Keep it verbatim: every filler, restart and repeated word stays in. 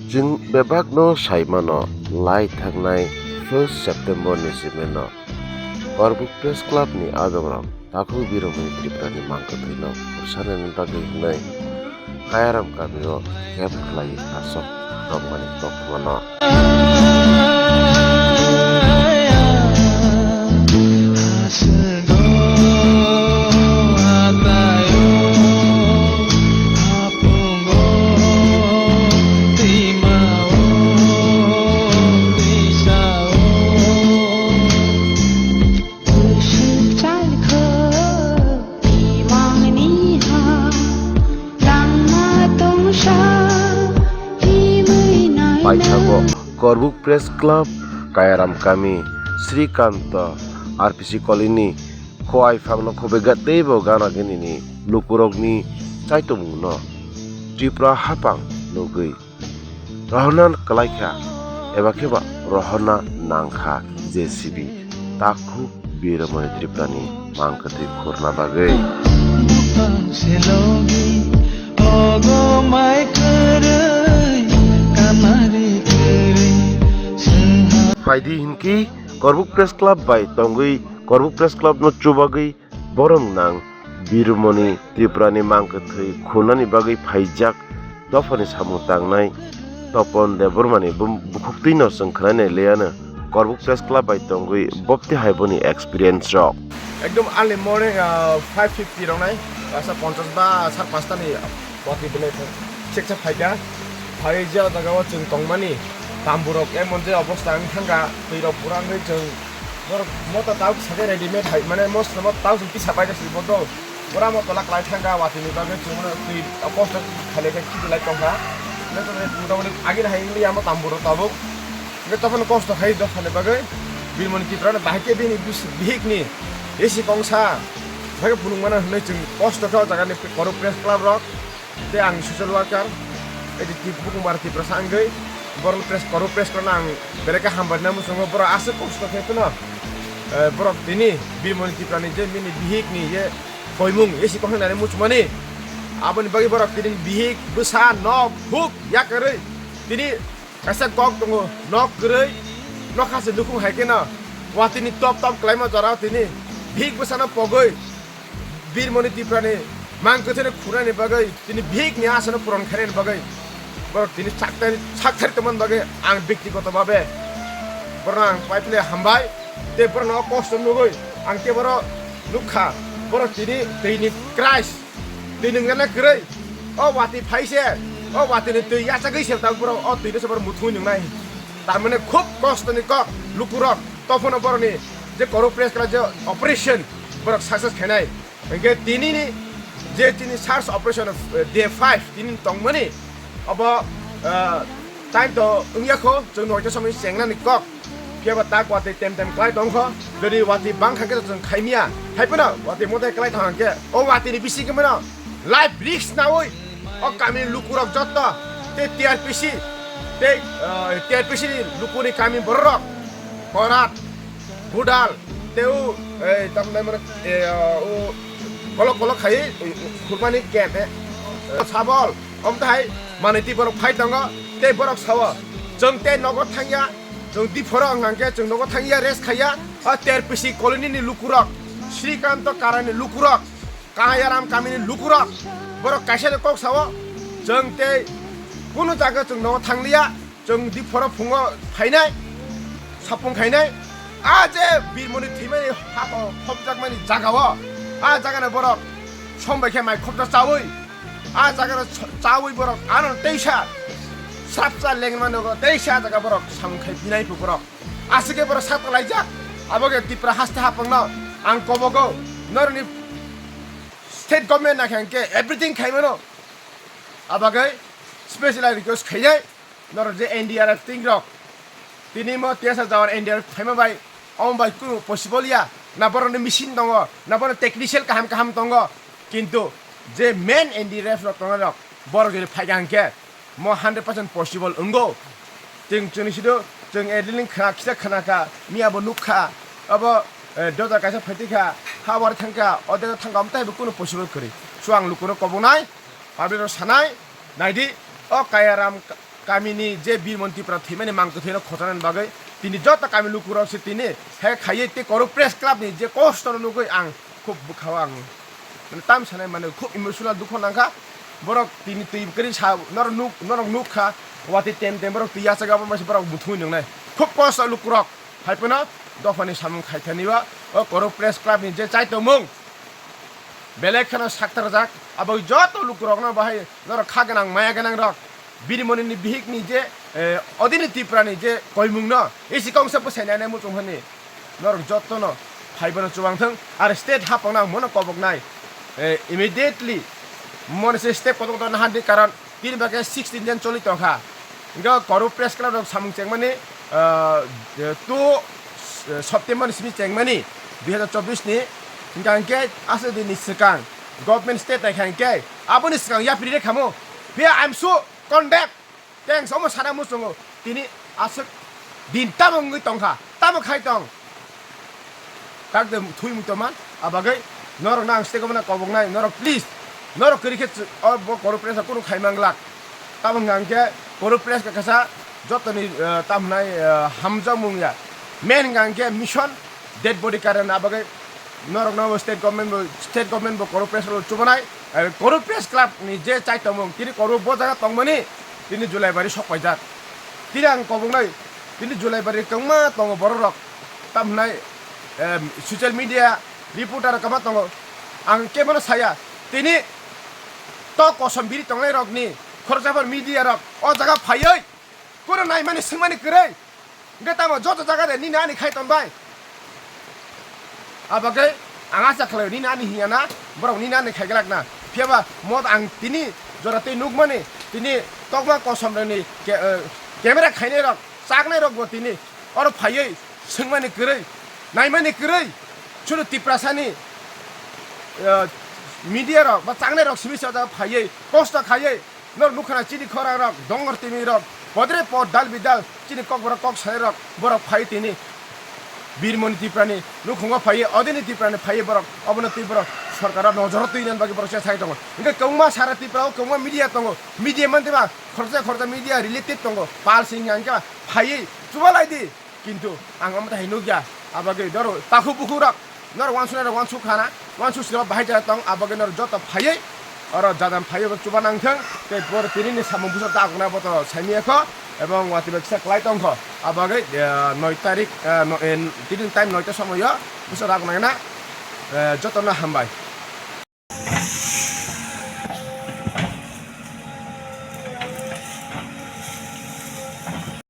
Chwng bebakno sai mano, lai thangnai first September ni simi no Korbuk Press Club ni adongrok takhuk Biromoni Tripura ni mangkwthwi no khursanani bagwi hwnwi Kayaram kami o camp khlai aswk tongmani koktwma no. Paithago Korbuk Press Club, Kayaram Kami, Srikanta, R P C Colony, Khowai phangno khobega teibo gana ginini lukurokni chaitomungno Tripura hapang nugwi rohorna kwlaikha, eba kheba rohorna nangkha J C B takhuk Biromoni Tripurani mangkwthwi khurna bagwi. Bupang selogi ogo mai kwrwi, kamari kwrwi, sengha. Phaidi hinki Korbuk Press Club bai tongwi Korbuk Press Club no chubagwi borom nang Biromoni Tripurani mangkwthwi khunani bagwi phaijak dophani samung tangnai Topon Debbarmani bum-, bukhuktwino chwng khwnainai leyano Korbuk Press Club bai tongwi bopti hai boni experience rok. Ekdom early morning, ah, five fifty roknai, asa ponchas ba sar panchta ni watwi belai thang. Cheksa phaikha, phai je o jaga o chwng tongmani tamburok emon je obostha wng thangkha, twi rok pura wngwi chwng borok mota tabuk sakhe readymade hai, mane mosla mota tabuk chwng kisa paida si bodo. Pura mo tola kwlai thangkha, watwi ni bagwi chwng twi kosto khailai khe khiti lai tongkha. Nokni motamoti agini hai wngya mo tamburok tabuk. Hwnkhe tophano kosto khai dophani bagwi Biromoni Tripura no bahai khe bini bis-, bihik ni A C kongsa. Hwnkhe phunuk mano hwnwi chwng kosto khe o jaga ni Korbuk Press Club rok. Tei ang social worker, edi Tip-, Bukumar Tiprasa wngwi borok press, Korbuk Press Club no ang belai khe hambai nai muchungo, borok aswk kosto khe phano, eh, borok tini Biromoni Tripura ni je bini bihik ni je koimung A C kongsa nai muchungmani, aboni bagwi borok tini bihik, bwsa, nok, huk, yakarwi tini kaisa kok tongo, nok kwrwi, nokha se nukhung hai kheno watwi ni top top kwlaima jora o tini bihik bwsano pogwi Biromoni Tripura ni mangkwthwi no khunani bagwi, tini bihik ni asano puron khainani bagwi, borok tini sakthari, sakthari tongmani bagwi ang bektigoto babe borokno ang paiphle hambai. Tei borokno o kosto nugwi ang khe borok nukha, borok tini twi ni Christ, twi nungjaknai kwrwi. O watwi phai se, o watwi ni twi yachagwi se tabuk borok o twi no se borok muthungwi nungnai. Tamani khub kosto ni kok lukurok, tophano borokni je Korbuk Press Club je operation borok success khainai. Hwnkhe tinini je tini search operation, eh, day five tini tongmani, obo, eh, time to wngya kho, chwng noita somoi chengnani kok. Phiya ba tak watwi tem tem klai tong kho, jodi watwi bang kha khe chwng khai miya, hai phano watwi motai klai tong khe, o watwi ni bising khe mano life risk naui o kami ni lukurok jotto tei T R P C tei, eh, T R P C ni lukuni kami bororok Korat, Budal, tei o, eh, tamni mano, eh, o kolok kolok khai, eh, khurmani camp, eh, Sabol, omtahai manwi twi borok phai tongo, tei borok sao, chwng tei nogo thangya, chwng diphoro wng hwnkhe chwng nogo thangya, rest khaiya, o T R P C colony ni lukurok, Srikanto Karai ni lukurok, Kayaram kami ni lukurok, borok kaisa ni kok sao, chwng tei kunu jaga chwng nogo thangliya, chwng diphoro phungo phainai, sapung khainai, a je Birmoni thwimani hako phobjakmani jagao, a jagano borok sombai khe mai khopsa chaui, a jagano ch-, chaui borok ano teisa srapsa lengmano teisa jaga borok samung khai phinai phu borok. Aswk khe borok sak laijak, abo khe Tripura haste hapangno ang kobogo, norokni state government naikha hwnkhe everything khaimano. Abagwi special request khainai norok je N D R F team rok, tini mo T S R jawan N D R F phaima bai, omo bai kunu possible ya, na borokni machine tongo, na borokni technician kaham kaham tongo, kintu je main N D R F rok tongnai rok, borok jodi phaikha hwnkhe mo hundred percent possible wngo. Chwng chwngni sido chwng adrenaline khna kisa khna kha, miya bo nuk kha, abo, eh, doja kaisa phaitwi kha, ha war thang kha, o doja thang kha, omo taibo kunu possible kwrwi. So ang lukurok kobongnai, public rok sanai, naidi, o Kayaram ka-, kamini je Bir Moni Tripura thwimani mang kwthwino khochanani bagwi tini joto kami lukurok se tini he khaiwi tei Koruk Press Club ni je kosto no nugwi ang khub bwkhao ang mane tam sanai mane khub emotional dukho nangkha. Borok tini twi kwrwi sa norok nuk, norok nuk kha watwi tem tem borok twi yachak abo masa borok muthungwi nungnai khub kosto lukurok. Hai phano dophani samung khaithani o, o Koruk Press Club ni je chaitomung belai kheno saktarjak, abo joto lukurokno bahai norok kha gwnang maya gwnang rok Bir Moni ni bihik ni je, eh, Odini Tripura ni je koimung no isi kongsa bwsai nai nai muchung hani norok joto no phai bono chuwang thung ar state hapang nang mono kobok nai, eh, immediately moni se step kotor kotor nahan di karon tini bagwi sixteen jan choli tongkha. Hingke Koruk Press Club rok samung chengmani, ah, two, eh, September ni simi chengmani dui hazar chobbish ni. Hingka hingke aswk din ni swkang government state naikha hingke aboni swkang yapri rek khamu. Phiya I am so condemn. Thanks, omo sana muchungo. Tini aswk din tamo wngwi tongkha, tamo khai tong. Takde thwi muitu man, abagwi norok nang stego mana kobok nai, norok please, norok kwrwi khe o bo Koruk Press kunu khai manglak. Tamo hwnka hwnkhe Koruk Press kha kasa jotoni, eh, tam hwnai, eh, hamjakmung ya. Main hwnka hwnkhe mission dead body karena abagwi norok no state government bo, state government bo Koruk Press rok chubanai, eh, Koruk Press Club ni je chai tongmung tini Koruk bo jaga tongmani tini Julaibari sok paijak. Tini ang kobok nai tini Julaibari kwbangma tongo borok rok. Tam hwnai, em, social media reporter kwma tongo. Ang kebono saya, tini tok kosom biri tongnai rokni khoroksa phar media rok o jaga phaiwi kuro naimani swngmani kwrwi. Hwnkhe tamo joto jaga de nini ani khai tonbai. Abagwi ang acha khlaio nini ani hinya na, borok nini ani khai glak na. Phiyaba mod ang tini jora twi nukmani, tini tokma kosom rokni ke-, eh, camera khainai rok, chaknai rok bo tini oro phaiwi swngmani kwrwi, naimani kwrwi, chwng Tiprasani, eh, media rok ba chaknai rok simi se o jaga phaiwi kosto khaiwi norok nukha na chini khorang rok, dongor timi rok, podre pod dal bidal chini kok borok kok sanai rok, borok phaiwi tini Bir Moni Tripura ni nukhungo phaiwi, Odini Tripura ni phaiwi borok, obono twi borok sorkar o nojoro twi nani bagwi borok chesai tongo. Hwnkhe kwbangma sara Tripura o kwbangma media tongo, media mantwi ba khoroksa khoroksa media related tongo, pal sing hwnkhe phaiwi chubalai di. Kintu ang omo tai nukya, abagwi doro takhuk bukhuk rok, norok wansuknai rok wansuk khana, wansuk siro bahai jora tong, abagwi norok joto phaiwi, oro jajam phaiwi bo chuba nangthung, tei por tini ni samung busa ta akuna boto saimiyakho, ebong watwi bai kisa kwlai tongkho, abagwi, eh, noi tarik, eh, no-, eh, tini time noita somoyo busa ta akuna, eh, jotono hambai.